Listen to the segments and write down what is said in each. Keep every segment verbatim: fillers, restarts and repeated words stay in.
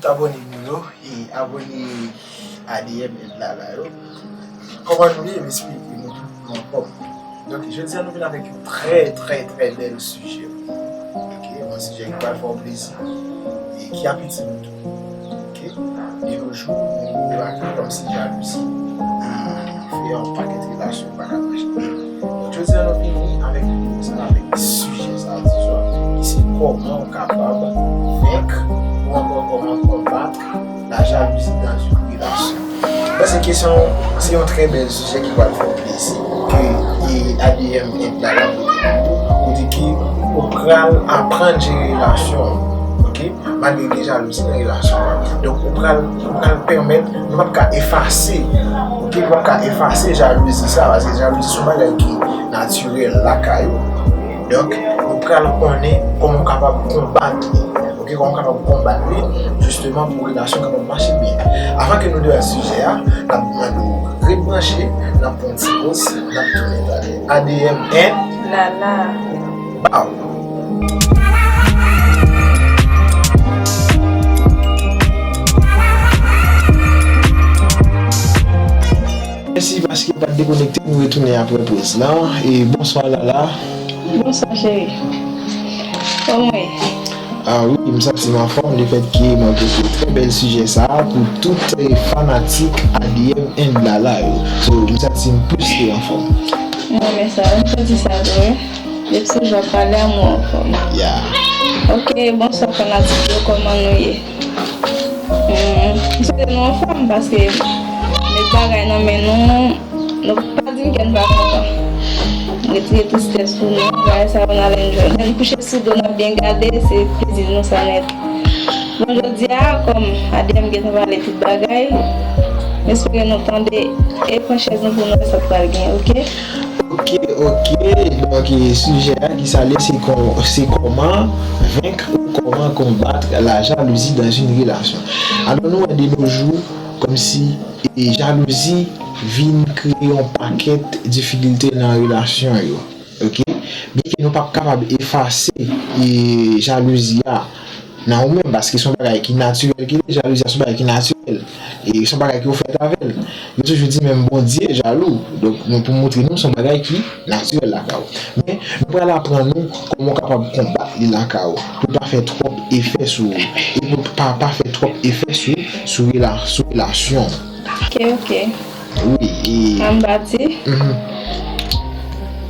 Abòne nou yo e abòne A D M Lala yo. Kòman nou ye? M espere ke nou tout nou anfòm. Donk, jodi a nou vin avèk yon trè, trè, trè bèl sijè. Ok, yon sijè ki pral fè w plezi e ki ap itil nou tou. Ok, de nos jours, nou remake kòmsi jalouzi e fè yon pakèt relasyon pa ka mache. Donk, jodi a nou vini avèk videyo sa, avèk sijè sa, dizon, ki se kòman ou kapab venk ou ankò kòman konbat la jalouzi dans une relation. Mwen panse ke se yon, se yon trè bèl sijè ki pral fè w plezi, ke e, A D M Lala pote pou ou, kote ke ou pral aprann jere relasyon w, ok? Malgre gen jalouzi nan relasyon an. Donk, ou pral, ou pral pèmèt, nou p ap ka efase, ok? Nou p ap ka efase jalouzi sa, paske jalouzi se yon bagay ki natirèl lakay ou. Donk, nou pral konnen kòman w kapab konbat li. Ok, kòman w kapab konbat li, jisteman, pou relasyon kapab mache byen. Avan ke nou dwe al sijè a, n ap mande w ret branche, n ap pran yon ti poz, n ap tounen talè. A D M N. Lala. Baw. Mèsi paske w pa t dekonekte, nou retounen apre poz lan. E bonswa, Lala. Bonswa, cheri. Kòman w ye? Ah wi, m santi m anfòm, lefètke mwen pote trè bèl sijè sa a pou tout, eh, fanatik A D M and Lala yo. So, m santi m plis ke anfòm. M renmen sa, m santi sa tou, wi. Depi se jan w pale a, mwen anfòm. Yeah. Ok, bonswa fanatik yo, kòman nou ye? Hmm, m swete nou anfòm paske met bagay nan men nou, nou pa di m kè n pa kontan. Retire tristès pou nou, bagay sa yo n al enjoy. Lè n kouche sou do, n ap byen gade, se plezi nou sa nèt. Bon, jodi a, kòm A D M gentan pale tout bagay, m espere nou tande e pran chèz nou pou nou wè sa k pral gen, ok? Ok, ok. Donk, e, sijè a ki sa l ye, se kon, se kòman venk ou kòman konbat la jalouzi dans une relation. Alò, nou wè de nos jours, kòmsi, e, jalouzi vin kreye yon pakèt difikilte nan relasyon yo. Ok? Byenke nou p ap kapab efase, e, jalouzi a nan ou menm, paske se yon bagay ki natirèl ki ye, jalouzi a se yon bagay ki natirèl. E se yon bagay ke w fèt avè l. Yo toujou di menm Bondye jalou. Donk, nou, pou montre nou, se yon bagay ki natirèl lakay ou. Men, nou pral aprann nou kòman w kapab konbat li lakay ou, pou l pa fè twòp efè sou ou, e pou l pa, pa fè twòp efè sou, sou rela-, sou relasyon w. Ok, ok. Wi, e Anbati. Mhm.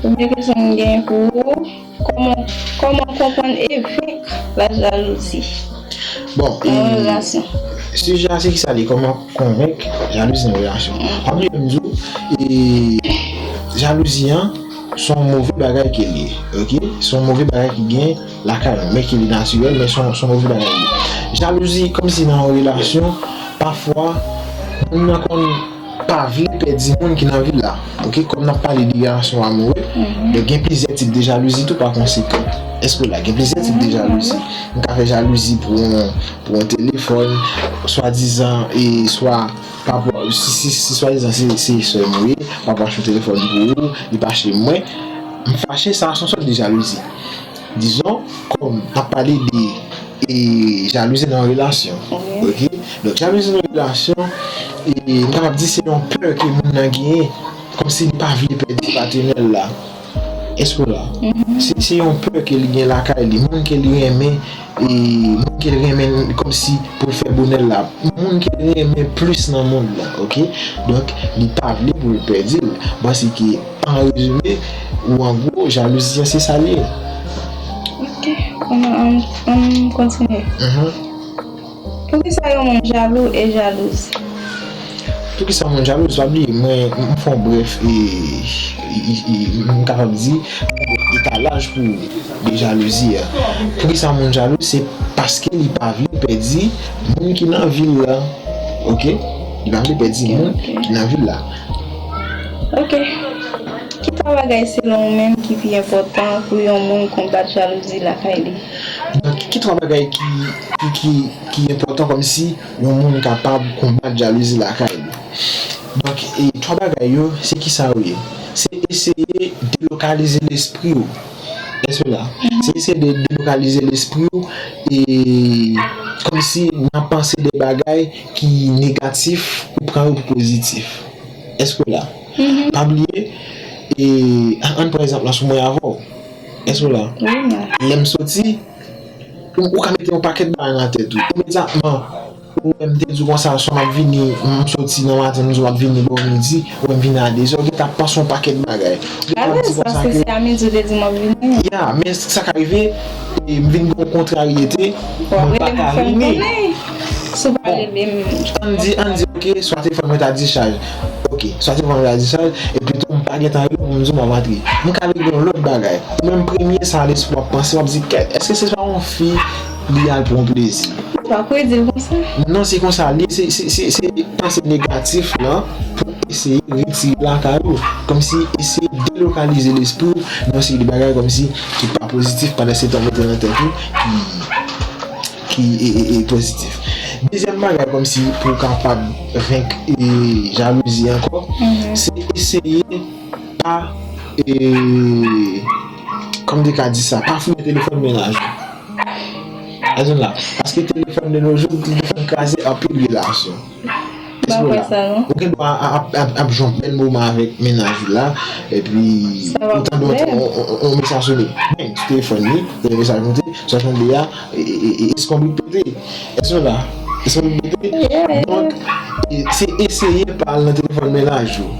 Premye kesyon m gen pou ou, kòman, kòman konprann e venk la jalouzi? Bon, nan yon relasyon. Sijè a se kisa li, kòman konvenk jalouzi nan relasyon. Ann di m di w, e, jalouzi an, se yon move bagay ke l ye, ok? Se yon move bagay ki gen lakay nou, men ki li natirèl, men se yon, se yon move bagay li ye. Jalouzi, kòmsi nan yon relasyon, pafwa, moun nan konn pa vle pèdi moun ki nan vi l la. Ok, kòm n ap pale de relasyon amoure, donk gen plizyè tip de jalouzi tou pa konsekan. Èske w la? Gen plizyè tip de jalouzi. M ka fè jalouzi pou yon, pou yon telefòn, swadizan, e swa pa rapò, si, si, si swadizan se, se sè m ou ye, m ap achte yon telefòn pou ou, li pa achte mwen. M fache, sa se yon sòt de jalouzi. Dizon, kòm n ap pale de, e, jalouzi nan relasyon. Ok? Donk, jalouzi nan relasyon, e, m kapab di se yon pè ke moun nan genyen, kòmsi li pa vle pèdi patnè l la. Èske w la? Se, se yon pè ke li gen lakay li, moun ke li renmen, e, moun ke li renmen kòmsi pou l fè bonè l la, moun ke li renmen plis nan mond lan, ok? Donk, li pa vle pou l pèdi l. M panse ke An rezime, ou an gwo, jalouzi an se sa l ye. Ok, ann, ann, ann kontinye. Mhm. Poukisa yon moun jalou e jalouz? Poukisa yon moun jalouz? Pa bliye, mwen, m fè yon brèf, e, e, e, e, m kapab di, etalaj pou de jalouzi a. Poukisa yon moun jalouz? Se paske li pa vle pèdi moun ki nan vi l la. Ok? Li pa vle pèdi moun ki nan vi l la. Ok. Ki twa bagay selon ou menm ki pi enpòtan pou yon moun konbat jalouzi lakay li? Donk, ki twa bagay ki, ki, ki, ki enpòtan kòmsi yon moun kapab konbat jalouzi lakay li? Donk, e twa bagay yo, se kisa yo ye? Se eseye delokalize lespri w. Èske w la? Se eseye de delokalize lespri w e kòmsi nan panse de bagay ki negatif, ou pran yo pou pozitif. Èske w la? Pa bliye, e, ann pran egzanp la sou mwen avè w. Èske w la? Lè m soti, ou, ou ka mete yon pakèt bagay nan tèt ou. Imedyatman, ou wè m te di w konsa, swa m ap vini, m soti nan maten, m di w m ap vini bò midi, ou wè m vini a dezè, ou gentan ap panse yon pakèt bagay. Ou gentan ap di konsa ke, ya, men sa ka rive, e, m vin gen yon kontraryete, mwen pa ka vini. Bon, ann di, ann di, oke, swa telefòn mwen ta dichaj. Oke, swa telefòn mwen ta dichaj, epi tou m pa gentan rele pou m di w m ap antre. M ka regle yon lòt bagay. Ou menm premye sa lespri w ap panse, w ap di, kèt, èske se pa yon fi li al pran plezi? Ou pa kwè di l konsa? Non, se konsa li, se, se, se, se panse negatif lan pou eseye retire lakay ou. Kòmsi eseye delokalize lespri w nan yon seri de bagay kòmsi ki pa pozitif pandan se tan w mete nan tèt ou ki, ki e, e, e pozitif. Dezyèm bagay kòmsi pou w kapab venk e jalouzi ankò, se eseye pa e, kòm te ka di sa, pa fouye telefòn mennaj ou. Èske w la? Paske telefòn de nos jours, telefòn kraze anpil relasyon. Èske w la? Ou gen dwa ap, ap, ap, ap jwenn bèl moman avèk mennaj ou la, epi ou tande yon, yon, yon, yon mesaj sone. Bang, sou telefòn li, yon mesaj monte, sa w tande a, e, e, e, e, eskonbrit pete. Èske w la? Eskonbrit pete. Donk, e, se eseye pa al nan telefòn mennaj ou.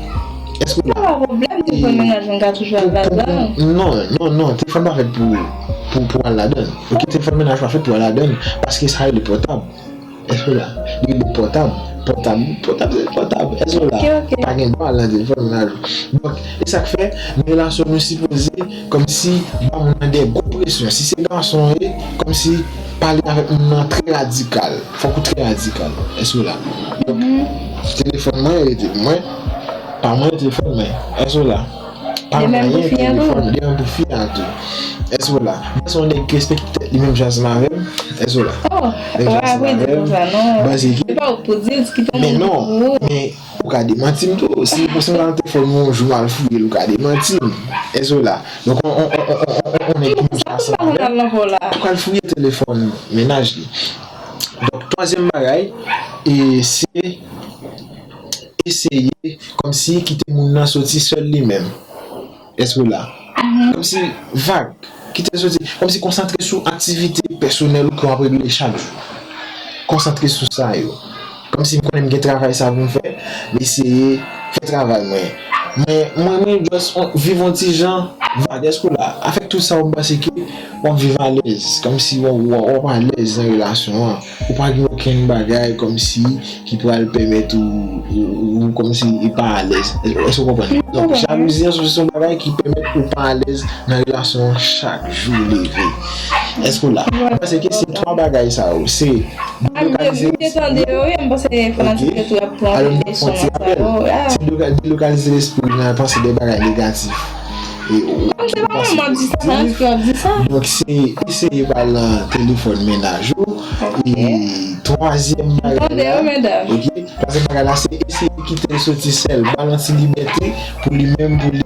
Èske w la? Se pa pwoblèm, telefòn mennaj mwen ka toujou al ladan. Non, non, non, telefòn pa fèt pou, pou, pou al ladan. Oke, telefòn mennaj pa fèt pou al ladan, paske sa rele pòtab. Èske w la? Li rele pòtab. Pòtab, pòtab, se pòtab. Èske w la? Pa gen dwa al nan telefòn mennaj ou. Donk, e sa k fè, nan relasyon nou sipoze, kòmsi, ba moun nan de gwo presyon. Si se gason w ye, kòmsi, pale avèk moun nan trè radikal. Fòk ou trè radikal. Èske w la? Donk, telefòn mwen, rete mwen. Pa mwen, telefòn mwen. Èske w la? Pa mwen, telefòn, de menm pou fi a tou. Èske w la? Mwen se yon nèg ki respekte tèt li menm jan ansanm avè m. Èske w la? Menm jan ansanm avè m. Paske ki, men non, men ou ka demanti m tou. Si pou se nan telefòn mwen yon jou m al fouye l, ou ka demanti m. Èske w la? Donk, on, on, on nèg ki menm jan ansanm avè m, ou pral fouye telefòn mennaj li. Donk, twazyèm bagay, e se eseye kòmsi kite moun nan soti sèl li menm. Èske w la? Kòmsi vag, kite l soti, kòmsi konsantre sou aktivite pèsonèl ou ke w ap regle chak jou. Konsantre sou sa yo. Kòmsi m konnen m gen travay sa pou m fè, m eseye fè travay mwen. Men mwen, mwen just viv yon ti jan vag, èske w la? Avèk tout sa, w panse ke w ap viv alèz, kòmsi w, w, w ap alèz nan relasyon an. Ou pa gen okenn bagay kòmsi ki pral pèmèt ou, ou, ou, ou kòmsi e pa alèz. Èske w konprann? Donk, jalouzi an se yon bagay ki pèmèt ou pa alèz nan relasyon an chak jou ou leve. Èske w la? Paske se twa bagay sa yo. Se delokalize lespri. Alò, n ap pran ti rapèl. Se deloka-, delokalize lespri nan panse de bagay negatif. E ou, ou pa sipoze di. Donk, se eseye pa al nan telefòn mennaj ou. E twazyèm bagay la, oke, twazyèm bagay la, se eseye kite l soti sèl, ba l yon ti libète pou li menm, pou li,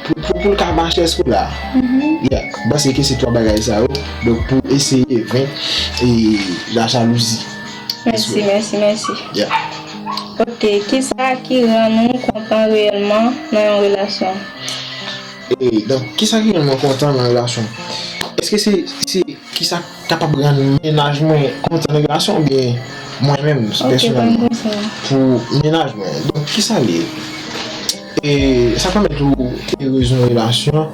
pou, pou, pou l ka mache, èske w la? Yeah, m panse ke se twa bagay sa yo. Donk, pou eseye venk e la jalouzi. Mèsi, mèsi, mèsi. Yeah. Ok, kisa ki rann ou kontan reyèlman nan yon relasyon? E, donk, kisa ki rann mwen kontan nan relasyon? Èske se, se kisa k kapab rann mennaj mwen kontan nan relasyon oubyen mwen menm pèsonèlman pou mennaj mwen? Donk, kisa l ye? E sa k pèmèt ou erez nan relasyon,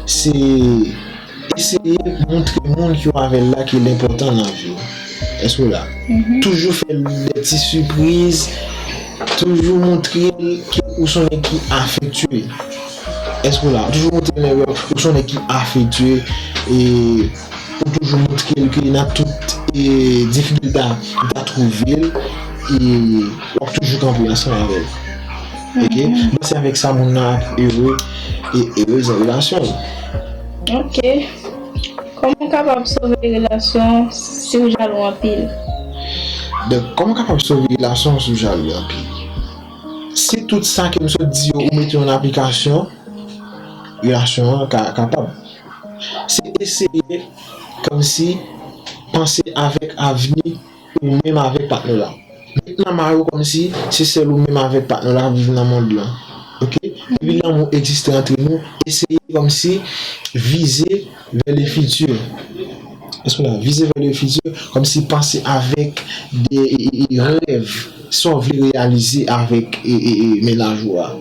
se eseye montre moun ki w avè l la ke l enpòtan nan vi w. Èske w la? Toujou fè l de ti sipriz, toujou montre l ke ou se yon nèg ki afektye. Èske w la? Toujou montre l ke ou se yon nèg ki afektye e ou toujou montre l ke nan tout, e, difikilte ou ta twouve l, e w ap toujou kanpe ansanm avè l. Ok? Mwen panse avèk sa, moun nan ap ere e erez nan relasyon l. Ok. Kòman w kapab sove relasyon si w jalou anpil? Donk, kòman w kapab sove relasyon si w jalou anpil? Si tout sa ke m sot di yo, ou mete yo an aplikasyon, relasyon an ka kapab. Se eseye kòmsi panse avèk avni ou menm avèk patnè w la. Met nan may ou kòmsi se sèl ou menm avèk patnè w la k ap viv nan mond lan. Oke? Depi lanmou egziste antre nou, eseye kòmsi vize vers le futur. Èske w la? Vize vers le futur, kòmsi panse avèk de, e, e, e, rèv, sa w vle reyalize avèk e, e, e, mennaj ou a.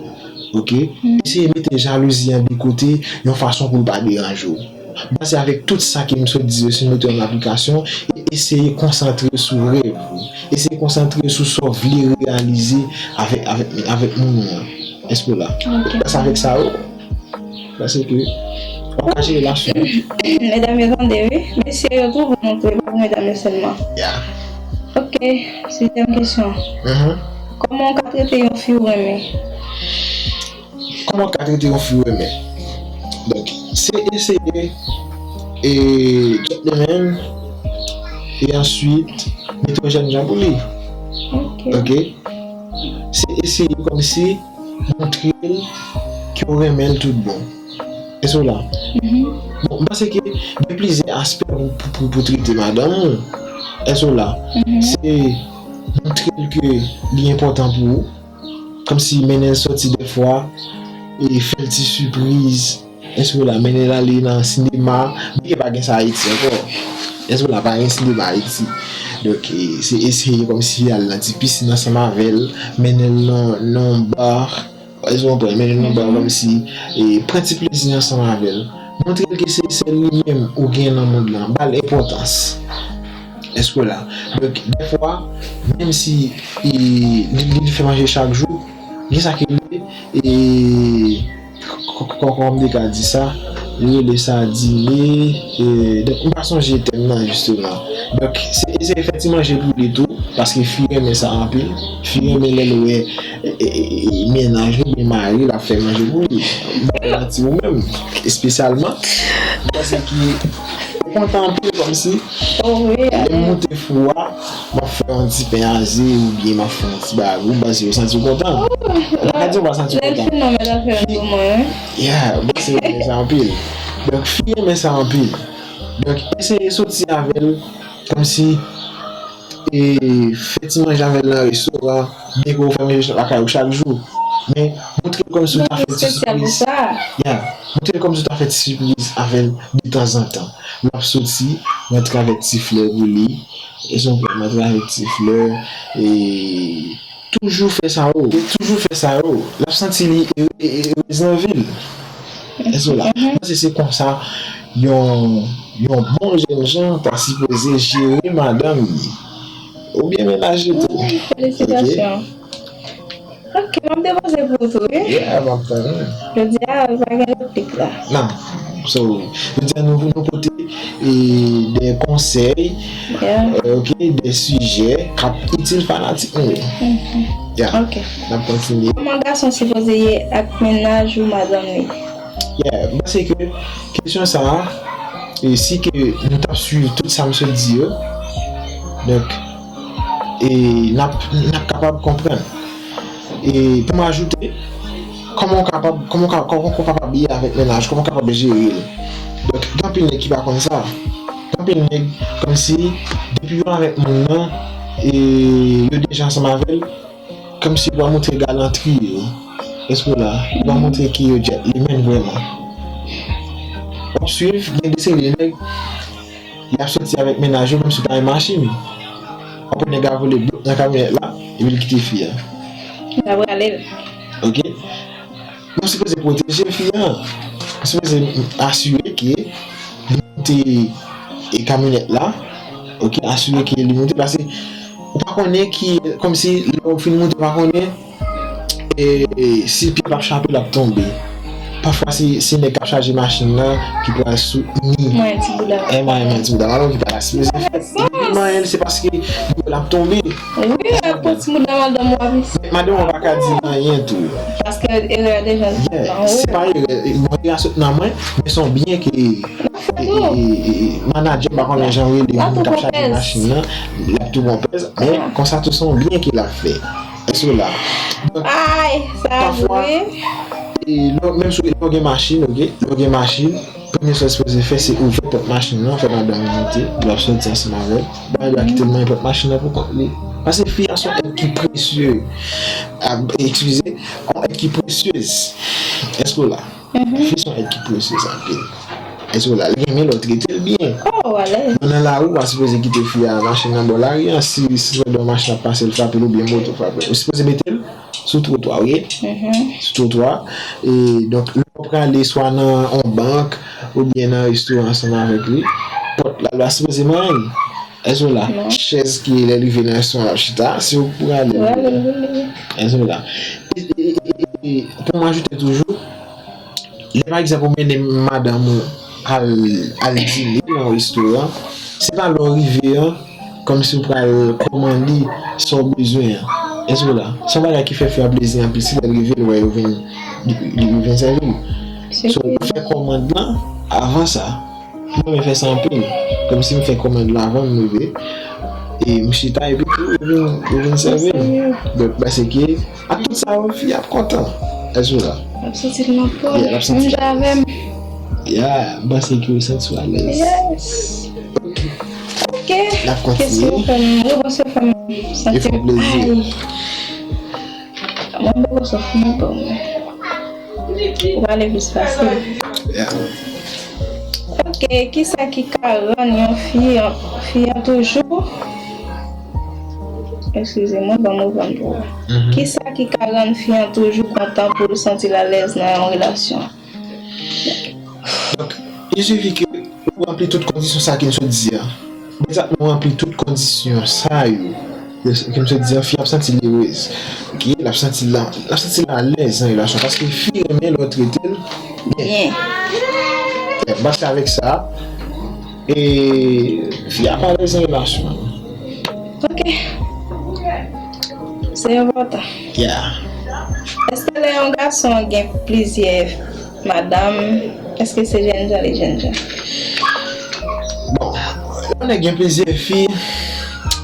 Oke? Eseye mete jalouzi an de kote yon fason pou l pa deranje w. Baze avèk tout sa ke m sot di yo, si nou mete yo an aplikasyon, e eseye konsantre sou rèv ou. Eseye konsantre sou sa w vle reyalize avèk, avèk, avèk moun ou an. Èske w la? Oke. Baze avèk sa yo. Paske w ap kache relasyon. Medam yo tande, wi. Mesye yo tou pou montre, pa pou medam yo sèlman. Ya. Oke, sizyèm kesyon. Mhm. Kòman w ka trete yon fi w renmen? Kòman w ka trete yon fi w renmen? Donk, se eseye e, drop the man, e answit mete yon jèn jan pou li. Oke. Oke? Se eseye kòmsi montre l ke w renmen l tout bon. Èske w la? Mhm. Bon, m panse ke gen plizyè aspè pou, pou, pou, pou trete madanm ou. Èske w la? Mhm. Se montre l ke li enpòtan pou ou. Kòmsi mennen l sòti dèfwa, e fè l ti sipriz. Èske w la? Mennen l ale nan sinema. Byen ke pa gen sa Ayiti ankò. Èske w la? Pa gen sinema Ayiti. Donk, e, se eseye kòmsi al nan ti pisin ansanm avè l, mennen l nan, nan yon ba. Èske w konprann? Mennen l nan ba kòmsi, e, pran ti plezi ansanm avè l. Montre l ke se sèl li menm ou gen nan mond lan. Ba l enpòtans. Èske w la? Donk, dèfwa, menm si, e, li, li fè manje chak jou, gen sa ki rele, e, kò-, kò-, kò-, kòman m te ka di sa? Yo rele sa dine, e, donk, m pa sonje tèm nan, jisteman. Donk, se, se fè ti manje pou li tou, paske fi renmen sa anpil. Fi renmen lè l wè, e, e, e, e, mennaj li, oubyen mari l ap fè manje pou li. M pa pral manti ou menm, espesyalman. Paske ou kontan anpil kòmsi. Oh, wi, lè m moute fou a, m ap fè yon ti pen a ze oubyen m ap fè yon ti bagay pou w, paske ou santi w kontan. M pa ka di w pa santi w kontan. Lè l fin nan mèt afè l pou mwen, wi. Yeah, m panse ou renmen sa anpil. Donk, fi renmen sa anpil. Donk, eseye soti avè l, kòmsi, e, fè ti manje avè l nan restoran, byen ke ou fè manje lakay ou chak jou. Men, montre l kòmsi ou ta fè ti sipriz. Yeah, montre l kòmsi ou ta fè ti sipriz avè l detanzantan. L ap soti, rantre avèk ti flè pou li. Èske w konprann? Rantre avèk ti flè, e, toujou fè sa yo. Toujou fè sa yo. L ap santi li ere, e, erez nan vi l. Èske w la? M panse se konsa yon, yon bon jènjan ta sipoze jere madanm li. Oubyen mennaj li tou. Felisitasyon. Oke, m ap depoze pou ou tou, wi. Yeah, m ap tann. Jodi a, pa gen replik la. Non. So, jodi a, nou, nou pote, e, de konsèy, e, oke, de sijè k ap itil fanatik nou yo. Yeah. Oke. N ap kontinye. Kòman gason sipoze ye ak mennaj ou madanm li? Yeah, m panse ke kesyon sa a, e, si ke nou t ap swiv tout sa m sot di yo, donk, e, n ap, n ap kapab konprann. E pou m ajoute, kòman w kapab, kòman w ka, kòman w kapab ye avèk mennaj, kòman w kapab jere l. Donk, gen anpil nèg ki pa konn sa. Gen anpil nèg, kòmsi, depi yo avèk moun nan, e yo deja ansanm avè l, kòmsi yo pa montre galantri yo. Èske w la? Yo pa montre ke yo djètlemen vrèman. W ap swiv, gen de seri de nèg, y ap soti avèk mennaj yo, menm si w ta gen machin. W ap wè nèg la vole blop nan kamyonèt la, epi l kite fi a. L ap rale l. Oke? Nou sipoze pwoteje fi a. Nou sipoze asire ke li moute, e, kamyonèt la. Oke? Asire ke li moute, paske ou pa konnen ki, kòmsi lè w fin moute, ou pa konnen, e, e, si pye l ap chape, l ap tonbe. Pafwa, se, se nèg k ap chaje machin nan ki pral soutni. Mwen, ti bouda. E, mwen, mwen, ti bouda. Alò, ki pa ta sipoze fè. Li manyen l, se paske li wè l ap tonbe. Wi, l ap pran ti bouda madanm ou ap isi. Men madanm ou pa ka di l anyen tou. Paske erè a deja sot nan ou. Se pa erè, bon, erè a sot nan mwen, men se yon byen ke, e, e, e, e, manadjè, m pa konnen jan yo rele moun k ap chaje machin nan, l ap tou pran pèz, men konsa tou se yon byen ke l ap fè. Èske w la? Donk, ay, sa pafwa, vre. E, lè, menm si w gen machin, oke, lè w gen machin, premye sa w sipoze fè, se ouvè pòt machin nan, fè madanm ou monte, lè w ap soti ansanm avè l. Bagay la kite l nan pòt machin nan pou kont li. Paske fi a se yon èt ki presye. Ah, eskize, yon èt ki presyez. Èske w la? Fi se yon èt ki presyez anpil. Èske w la? Li renmen lè w trete l byen. Oh, alèz. Men nan lari, w pa sipoze kite fi a mache nan bò lari an. Si, si se yon machin ap pase, l frape l oubyen moto frape l, ou sipoze mete l sou twotwa, wi. Sou twotwa. E, donk, lè w prale swa nan yon bank oubyen nan restoran ansanm avèk li, pòt la, l pa sipoze manyen l. Èske w la? Chèz ki lè l rive nan restoran l ap chita, si w prale l. Èske w la? E, e, e, e, e, pou m ajoute toujou, lè pa egzanp ou mennen madanm ou al, al dine nan yon restoran, se pa lè w rive an, kòmsi w pral kòmande sa w bezwen an. Èske w la? Se yon bagay ki fè fi a plezi anpil si lè l rive l wè yo vin, li, li vin sèvi l. So, ou fè kòmand lan avan sa. Mwen renmen fè sa anpil. Kòmsi m fè kòmand lan avan m rive. E m chita epi tou yo vin, yo vin sèvi m. Donk, paske ak tout sa yo, fi ap kontan. Èske w la? L ap santi l nan po l, menm jan avè m. Ya, m panse ke w santi w alèz. Yes. Ok. N ap kontinye. Kesyon fè m, reponse fè m santi m ay. Mwen m poko sòf mwen bon mwen. Ou pale plis fasil. Ok, kisa ki ka rann yon fi, fi an toujou, eskize mwen, ban m reponn pou ou. Kisa ki ka rann fi an toujou kontan pou l santi l alèz nan yon relasyon? Donk, il suffit ke ou ranpli tout kondisyon sa ke m sot di a. Egzakteman, ou ranpli tout kondisyon sa yo. Ke m sot di a, fi ap santi l erez. Ok, l ap santi l, l ap santi l alèz nan relasyon. Paske fi renmen lè w trete l byen. Byen. Paske avèk sa, e, fi ap alèz nan relasyon. Ok. Se enpòtan. Yeah. Èske lè yon gason gen plizyè madanm, èske se jènjan li jènjan? Bon, lè yon nèg gen plizyè fi,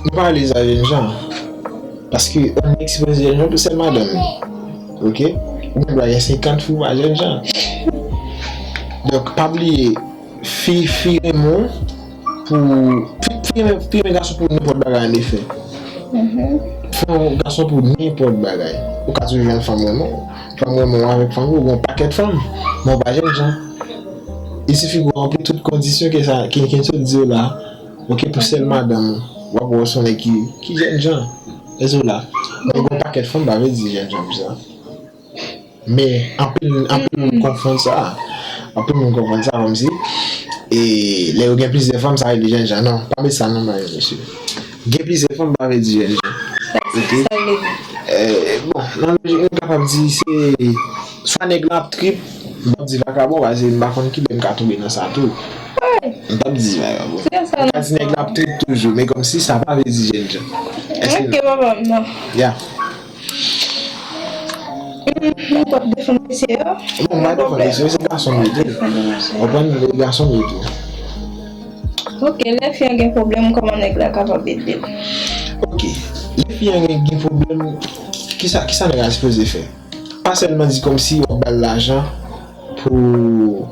nou pa rele sa jènjan. Paske yon nèg sipoze jènjan pou sèl madanm li. Ok? Ou gen dwa gen senkant fi, ou pa jènjan. Donk, pa bliye, fi, fi renmen w pou, fi, fi renmen, fi renmen gason pou nenpòt bagay, an efè. Fi renmen gason pou nenpòt bagay. Ou ka toujou jwenn fanm renmen w. Fanm renmen w avèk fanm, ou gen yon pakèt fanm. Men w pa jènjan. Il suffit pou w ranpli tout kondisyon ke sa, ke, ke m sot di w la. Ok, pou sèl madanm ou. W ap wè w se yon nèg ki, ki jènjan. Èske w la? Men gen yon pakèt fanm, pa vle di jènjan pou sa. Men anpil, anpil moun konfonn sa. Anpil moun konfonn sa kòmsi, e, lè yo gen plizyè fanm, sa rele jènjan. Non, pa met sa nan may yo, mesye. Gen plizyè fanm pa vle di jènjan. Ok? Bon, nan lojik, nou kapab di se swa nèg la ap trip, m p ap di vakabon, paske m pa konn kilè m ka tonbe nan sa tou. M p ap di vakabon. M ka di nèg la ap trip toujou, men kòmsi sa pa vle di jènjan. Èske... Ok, papa m nan. Ya. Mwen p ap defann mesye yo. Non, m pa defann mesye yo, se gason m ye tou. Konprann, e gason m ye tou. Ok, lè fi an gen pwoblèm, kòman nèg la kapab ede l? Ok, lè fi an gen, gen pwoblèm, kisa, kisa nèg la sipoze fè? Pa sèlman di kòmsi w ap ba l lajan pou,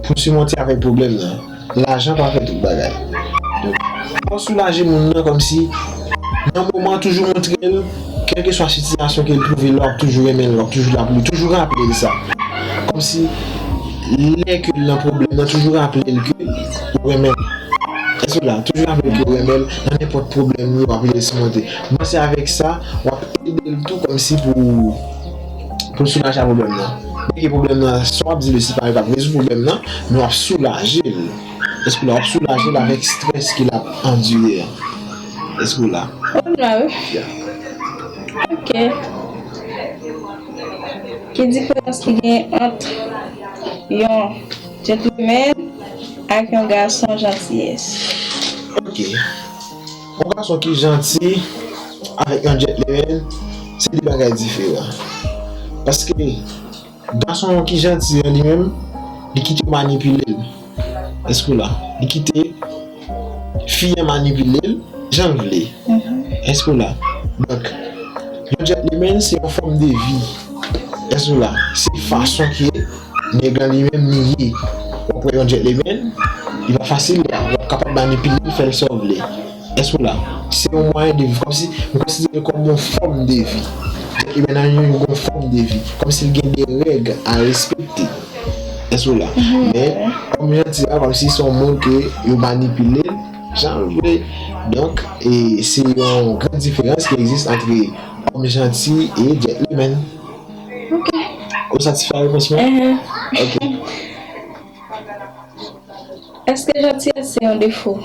pou simonte avèk pwoblèm nan. Lajan pa fè tout bagay. Donk, fò w soulaje moun nan kòmsi, nan moman, toujou montre l, kèlkeswa sitiyasyon ke l twouve l, w ap toujou renmen l, w ap toujou la pou li, toujou raple l sa. Kòmsi, lè ke l nan pwoblèm nan, toujou raple l ke ou renmen l. Èske w la? Toujou raple l ke ou renmen l, nan nenpòt pwoblèm li, w ap ede l simonte. M panse avèk sa, w ap ede l tou kòmsi pou, pou l soulaje a pwoblèm nan. Byenke pwoblèm nan, sa w ap di li, se pa li k ap rezoud pwoblèm nan, men w ap soulaje l. Èske w la? W ap soulaje l avèk estrès ke l ap andire an. Èske w la? Mwen la, wi. Ok. Ki diferans ki gen ant yon gentleman ak yon gason jantiyès? Ok. Yon gason ki janti avèk yon gentleman, se de bagay diferan. Paske gason ki janti an li menm, li kite w manipile l. Èske w la? Li kite fi an manipile l jan l vle. Èske w la? Donk, yon gentleman se yon fòm de vi. Èske w la? Se fason ke nèg lan li menm li ye. Ou pran yon gentleman, li pa fasil la. W ap kapab manipile l, fè l sa w vle. Èske w la? Se yon mwayen de viv. Kòmsi, m konsidere l kòm yon fòm de vi. Gentleman nan yon, yon fòm de vi. Kòmsi l gen de règ a respekte. Èske w la? Men, kòm janti a, kòmsi se yon moun ke yo manipile l, jan l vle. Donk, e se yon gran diferans ki egziste ant kòm janti e gentleman. Ok. Ou satisfè a repons mwen? Ok. Èske jantiyès se yon defo?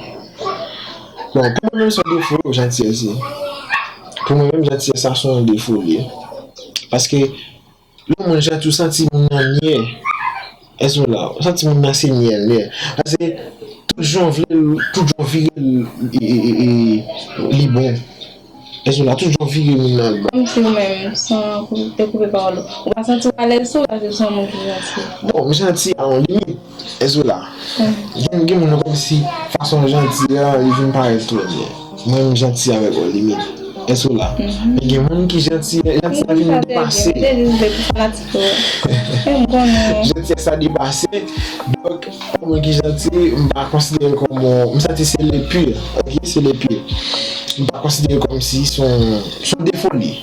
Bon, pou mwen menm se yon defo, jantiyès ye. Pou mwen menm, jantiyès sa se yon defo li ye. Paske, lè yon moun janti, ou santi moun nan nyè. Èske w la? Ou santi moun nan se nyè l ye. Paske, tout jan w vle l, tout jan w vire l, e, e, e, e, li bon. Èske w la? Tout jan w vire moun nan l bon. Kòmsi ou menm, san kou-, te koupe pawòl ou. Ou pa santi w alèz tou, paske se yon moun ki janti. Bon, m janti a yon limit. Èske w la? Gen, gen moun nan kòmsi fason w janti a, li vin parèt twò byen. Mwen, m janti avèk yon limit. Èske w la? Men gen moun ki janti, janti a vin depase. Janti a sa depase. Donk, yon moun ki janti, m pa konsidere l kòm yon, m santi se le pire. Ok, se le pire. M pa konsidere l kòmsi se yon, se yon defo li.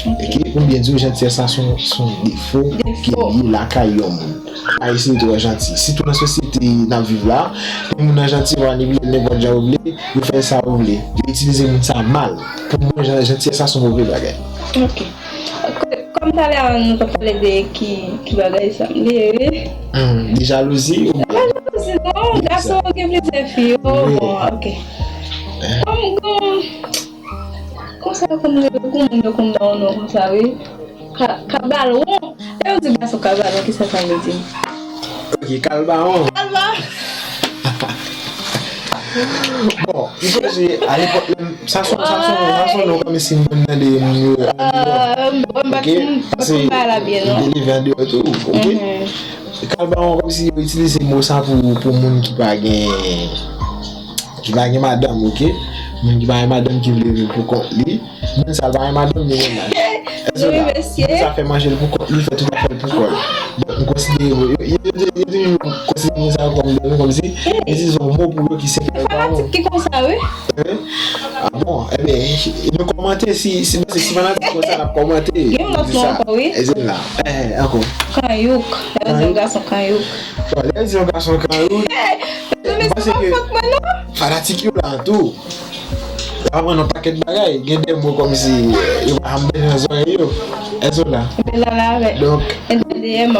Ok, pou m byen di w, jantiyès la se yon, se yon defo ki ye lakay yon moun. Pa eseye twò janti. Sitou nan sosyete n ap viv la, gen moun nan janti, yo manipile l nenpòt jan yo vle, yo fè l sa yo vle. Yo itilize moun sa mal. Pou mwen, jan-, jantiyès la se yon move bagay. Ok. Kò-, kòm talè a, nou t ap pale de ki, ki bagay sa m li ye, wi. Hmm, de jalouzi ou byen? Pa jalouzi, non. Gason gen plizyè fi, yo. Bon, ok. Kòm, kòm, Konsa yo konn rele pou moun yo konn ba w non konsa, wi. Ka-, kabalwon. Lè yo di gason kabalwon, kisa sa vle di? Ok, kalbawon. Kalba. Bon, m sonje, a lepòk, lè m, sa son, sa son, sa son non kòmsi m konn tande moun yo andeyò. Bon, m pa t, m pa t konn bagay la byen, non. M te leve andeyò tou, ok? Kalbawon kòmsi yo itilize mo sa pou, pou moun ki pa gen, ki pa gen madanm, ok? Moun ki pa gen madanm ki vle viv pou kont li. Moun sa pa gen madanm ni mennaj. Èske w la? Moun sa fè manje l pou kont li, fè tout afè l pou kò l. Donk, m konsidere yo, yo, yo, yo, yo toujou konsidere moun sa kòm de, kòmsi, yo itilize yon mo pou yo ki se kalbawon. Fanatik ki konsa, wi. Hein? Ah bon? Ebyen, nou kòmante si, si, si fanatik konsa, n ap kòmante. Gen lòt non ankò, wi. Ezen la. Eh, ankò. Kanyouk. Lè yo di yon gason kanyouk. Bon, lè yo di yon gason kanyouk, m panse ke fanatik yo la tou. Yo aprann yon pakèt bagay. Gen de mo kòmsi, eh, yo pa janm tande nan zòrèy yo. Èske w la? Donk,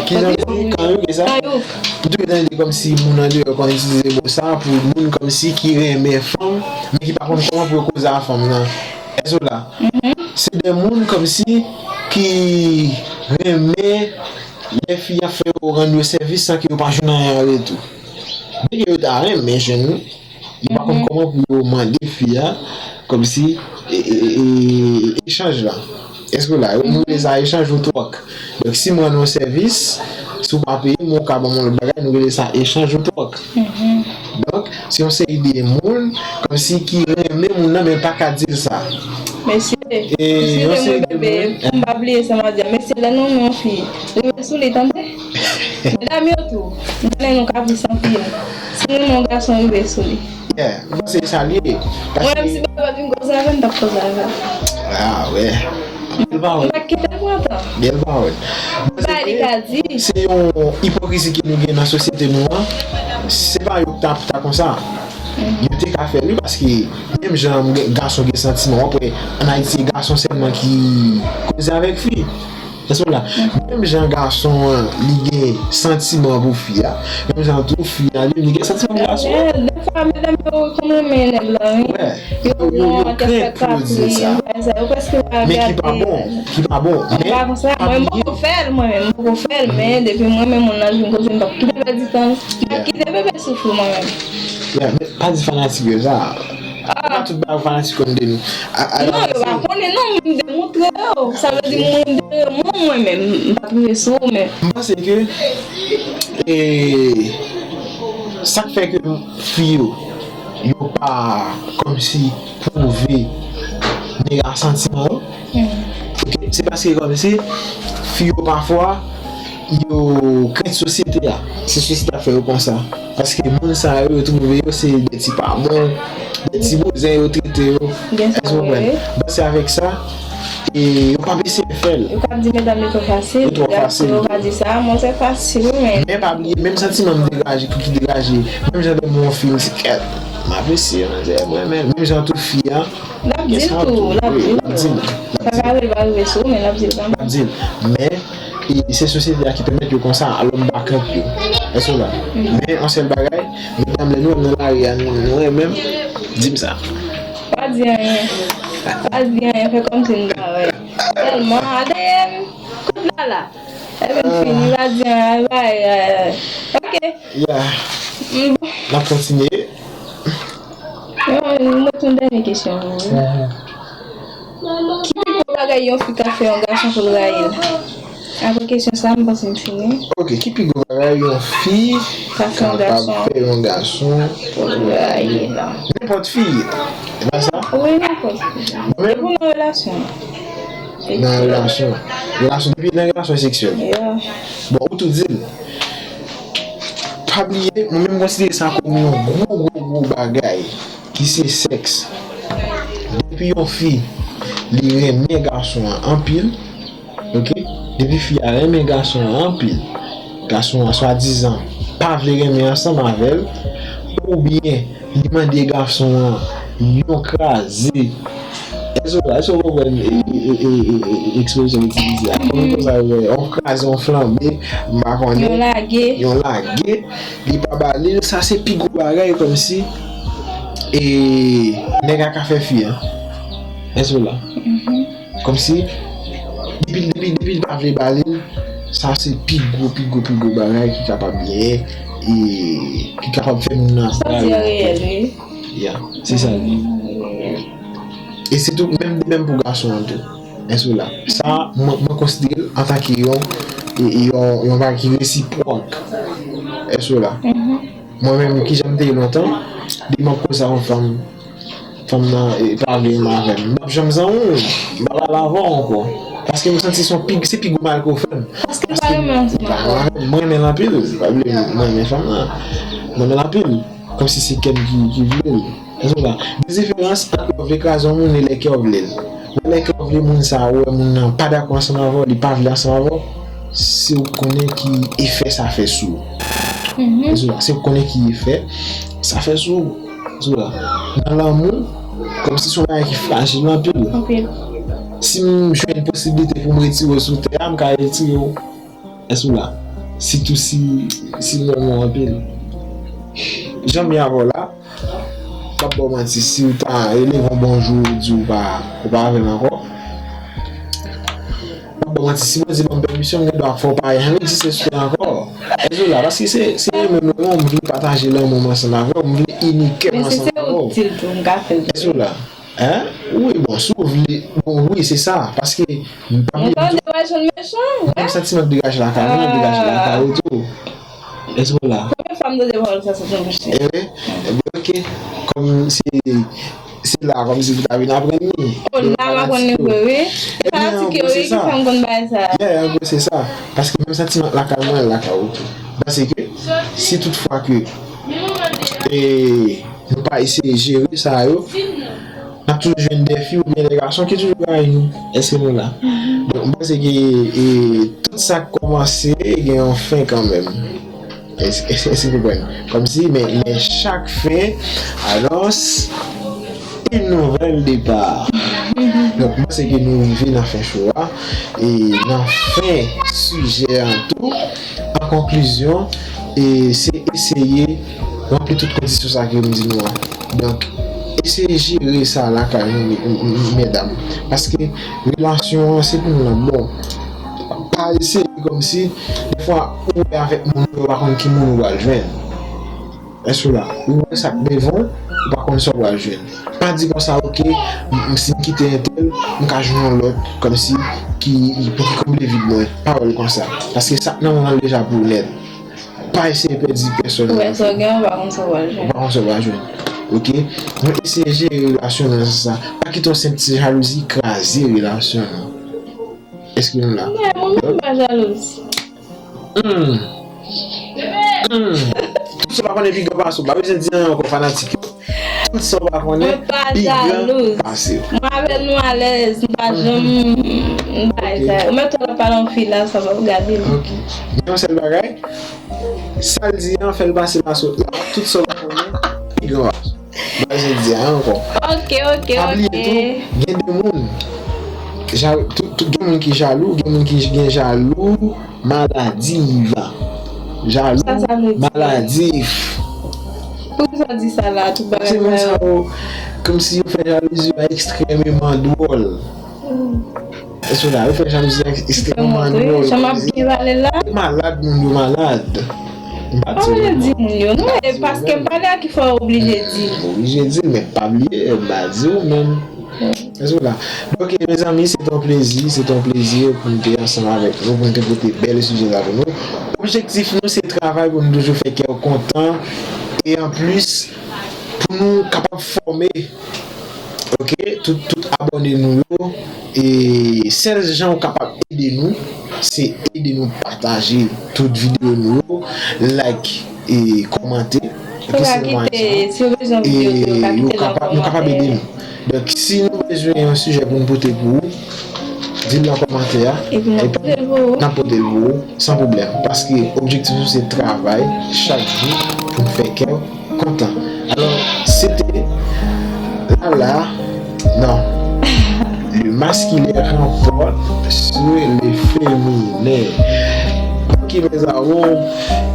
kijan w di kanyouk, e sa? M toujou tande kòmsi moun andeyò konn itilize mo sa pou moun kòmsi ki renmen fanm, men ki pa konn kòman pou yo koze a fanm nan. Èske w la? Se de moun kòmsi ki renmen lè fi ap fè yo rann yo sèvis san ke yo pa jwenn anyen an retou. Byen ke yo ta renmen jwenn li, yo pa konn kòman pou yo mande fi a, kòmsi, e, e, e, e, echanj la. Èske w la? Nou rele sa echanj ou twòk. Donk, si m rann ou sèvis, si w pa peye m, ou ka ban m yon lòt bagay, nou rele sa echanj ou twòk. Donk, se yon seri de moun, kòmsi ki renmen moun nan, men pa ka di l sa. Mesye, eskize mwen, bebe, pou m pa bliye sa m ap di a. Mesye, lè nou renmen yon fi, rive sou li, tande. Medam yo tou, m konnen nou kapris anpil. Si nou renmen yon gason, rive sou li. Yeah, m panse sa l ye. Mwen menm, si bebe pa t vin koze avè m, m t ap koze avè l. Ah, wè. Bèl pawòl. M pa kite l pran tan. Bèl pawòl. Bay li ka di. Se yon ipokrizi ke nou gen nan sosyete nou an. Se pa yo k t ap ta konsa. Yo te ka fè l, wi, paske menm jan m gen, gason gen santiman, w ap wè, ann Ayiti, se gason sèlman ki koze avèk fi. Èske w la? Menm jan gason an, li gen santiman pou fi a, menm jan tou fi a, li, li gen santiman pou gason an. Dèfwa, medam yo konn renmen nèg la, wi. Yo, yo, yo krenk pou yo di sa. Men ki pa bon, ki pa bon. Men pa konsa, mwen, m poko fè l, mwen menm, m poko fè l, men depi mwen menm, moun nan vin koze, m p ap kite pèdi tan, m p ap kite bebe soufri, mwen menm. Yeah, men pa di fanatik yo sa. Se pa tout bagay fanatik yo konn de nou. Non, yo pa konnen, non, m demontre yo. Sa vle di, moun de mwen, mwen menm, m pa t rive sou ou, men. M panse ke, e, sa k fè ke fi yo, yo pa kòmsi pwouve nèg la santiman yo. Se paske kòmsi fi yo pafwa, yo krent sosyete a. Se sosyete a fè yo konsa. Paske moun sa yo, yo twouve yo se de ti pa bon, de ti bouzen yo trete yo. Èske w konprann? Bon, se avèk sa, e yo p ap eseye fè l. Yo ka di medam yo twò fasil, yo twò fasil. Yo ka di sa, mwen se fasil, wi, men. Men pa bliye, menm santiman m degaje, ki degaje, menm jan de moun fi, m di, kèt, m apresye, mwen, mwen, men, menm jan tou fi a, N ap di l tou, n ap di l tou. Sa ka rive pa rive sou ou, men n ap di l kanmenm. N ap di l. Men, e, se sosyete a ki pèmèt yo konsa, alò m pa kont yo. Èske w la? Men, yon sèl bagay, medam, lè nou wè m nan lari a, nou, nou renmen m, di m sa. Pa di anyen. Pa di anyen, fè kòmsi m pa wè. Tèlman, a dèyè m, kout la la. Epi m fini, pa di anyen, bay, bay, bay. Ok. Yeah. N ap kontinye. Yon, yon, yon dènye kesyon pou ou. Ki pi gwo bagay yon fi ka fè yon gason pou l rayi l? Apre kesyon sa, m panse m fini. Ok, ki pi gwo bagay yon fi ka fè yon gason pou l rayi l? Nenpòt fi. E pa sa? Wi, nenpòt fi. Depi w nan relasyon. Nan relasyon. Relasyon, depi nan relasyon seksyèl. Yeah. Bon, ou tou di l. Pa bliye, mwen menm m konsidere sa kòm yon gwo, gwo, gwo bagay, ki se sèks. Depi yon fi, li renmen gason an anpil, ok? Depi fi a renmen gason an anpil, gason an swadizan pa vle renmen ansanm avè l, oubyen li mande gason an yon kraze. Èske w, èske w konprann, e, e, e, e, e, ekspresyon m itilize a? Kòman konsa yo fè? Yon kraze, yon flanbe, m pa konnen. Yon lage. Yon lage, li pa ba li l, sa se pi gwo bagay kòmsi, e, nèg la ka fè fi a. Èske w la? Kòmsi, depi, depi, depi l pa vle ba li l, sa se pi gwo, pi gwo, pi gwo bagay ki kapab genyen, e ki kapab fè moun nan rayi w. Santi reyèl, wi. Ya, se sa l ye. E se tou menm de menm pou gason an tou. Èske w la? Sa, mwen, mwen konsidere l antanke yon, e, e yon, yon bagay ki resipwòk. Èske w la? Mwen menm, kijan m te ye lontan, depi m ap koze ak yon fanm, fanm nan, e, pa vle renmen avè m. M p ap janm zanmi w, m p ap pale avè w ankò. Paske m santi se yon pi, se pi gwo mal ke w fè m. Paske l pa renmen ansanm avè w. Mwen renmen l anpil, pa bliye, mwen renmen fanm nan. Mwen renmen l anpil. Kòmsi se kè m ki, ki vle l. Èske w la? Gen diferans ant lè w vle kraze yon moun e lè kè w vle l. Lè kè w vle moun sa a, ou wè moun nan pa dakò ansanm avè w, li pa vle ansanm avè w, se ou konnen ki efè sa fè sou ou. Èske w la? Se ou konnen ki efè sa fè sou ou. Èske w la? Nan lanmou, kòmsi se yon bagay ki frajil anpil. Anpil. Si m jwenn posiblite pou m retire w sou tè a, m ka retire w. Èske w la? Sitou si, si m renmen w anpil. Jan m ye avè w la, m p ap ba w manti, si w ta rele m yon bonjou, ou di w pa, ou pa avè m ankò. M p ap ba w manti, si Bondye ban m pèmisyon, m gen dwa fè w pa janm egziste sou tè ankò. Èske w la? Paske se, se renmen nou renmen w, m vle pataje lanmou m ansanm avè w, m vle ini kè m ansanm avè w. Men si se itil tou, m ka fè l tou. Èske w la? Hein? Wi, bon, si w vle, bon, wi, se sa, paske m pa bliye, m di w, menm santiman k degaje lakay mwen, l degaje lakay ou tou. Èske w la? Konbyen fwa m tande pawòl sa sot nan bouch li? Eh wi. Ebyen, ok. Kòm se, se la, kòmsi ou ta vin aprann li. Oh, la, m aprann li vre, wi. E fanatik yo, wi, ki fè m konn bagay sa. Yeah, an gwo, se sa. Paske menm santiman lakay mwen, lakay ou tou. Paske, si tout fwa ke, e, nou pa eseye jere sa yo, n ap toujou jwenn de fi oubyen de gason ki toujou rayi nou. Èske nou la? Donk, m panse ke, e, tout sa k kòmanse gen yon fen kanmenm. Èske, èske, èske w konprann? Kòmsi, men, men chak fen anonse une nouvelle départ. Donk, m panse ke nou rive nan fen show a. E nan fen sijè an tou, an konklizyon, e se eseye ranpli tout kondisyon sa ke m di nou an. Donk, eseye jere sa lakay nou, m-, m-, m-, medam. Paske relasyon an se pou nou nan bon. Pa eseye kòmsi, defwa, ou wè avèk moun yo, ou pa konn ki moun ou pral jwenn. Èske w la? Ou wè sa k devan w, ou pa konn sa w pral jwenn. Pa di konsa, ok, m, m, si m kite entèl, m ka jwenn yon lòt, kòmsi, ki, pou ki konble vid mwen. Pawòl konsa. Paske sa k nan men w lan deja pou ou nèt. Pa eseye pèdi pèsòn. Ou wè sa w gen, ou pa konn sa w pral jwenn. Ou pa konn sa w pral jwenn. Ok? Nou eseye jere relasyon nou nan sans sa. Pa kite yon senp ti jalouzi kraze relasyon nou. Èske nou la? Men, mwen menm m pa jalouz. Hmm. Hmm. Tout sa w pa konnen pi gran pase w. Pa bezwen di anyen ankò, fanatik yo. Tout sa w pa konnen pi gran pase w. Mwen pa jalouz. Mwen avè nou alèz, m pa janm, m pa sa. Ou mèt wè l ap pale yon fi la, sa va, ou gade l. Ok. Gen yon sèl bagay, sa l di an, fè l pase pase w la. Tout sa w pa konnen pi gran pase w. Bagay se di a ankò. Ok, ok, ok. Pa bliye tou, gen de moun, ja-, tout, tout, gen moun ki jalou, gen moun ki gen jalou maladiv. Jalou maladif. Poukisa w di sa la, tout bagay sa yo? Se moun sa yo, kòmsi yo fè jalouzi a ekstrèmeman dwòl. Èske w la, yo fè jalouzi a ekstrèmeman dwòl. Jan m ap gen pale la. Yo malad, moun yo malad. M pa di moun yo. Di moun yo, non, e paske m pale a ki fè w oblije di. M oblije di, men pa bliye, m pa di w menm. Èske w la? Donk, mezanmi, se te yon plezi, se te yon plezi pou n te ansanm avèk nou, pou n te pote bèl sijè la pou nou. Objektif nou, se travay pou nou toujou fè kè w kontan. E anplis, pou nou kapab fòme, ok, tout, tout abòne nou yo. E sèl jan ou kapab ede nou, se ede nou pataje tout videyo nou yo, like e kòmante. Epi se mwayen sa. Si w bezwen videyo, tou, yo kapab, nou kapab ede nou. Donk, si nou bezwen yon sijè pou nou pote pou ou, di l nan kòmantè a. Epi n ap pote l pou ou. N ap pote l pou ou, san pwoblèm. Paske objektif nou se travay chak jou pou n fè kè w kontan. Alò, se te Lala, non, le masculin remporte sur le féminin. Ok, mes amours,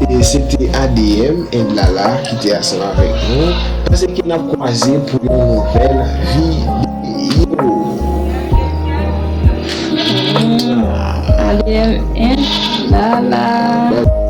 e se te A D M and Lala ki te ansanm avèk nou. Panse ke n ap kwaze pou yon nouvèl videyo. A D M and Lala.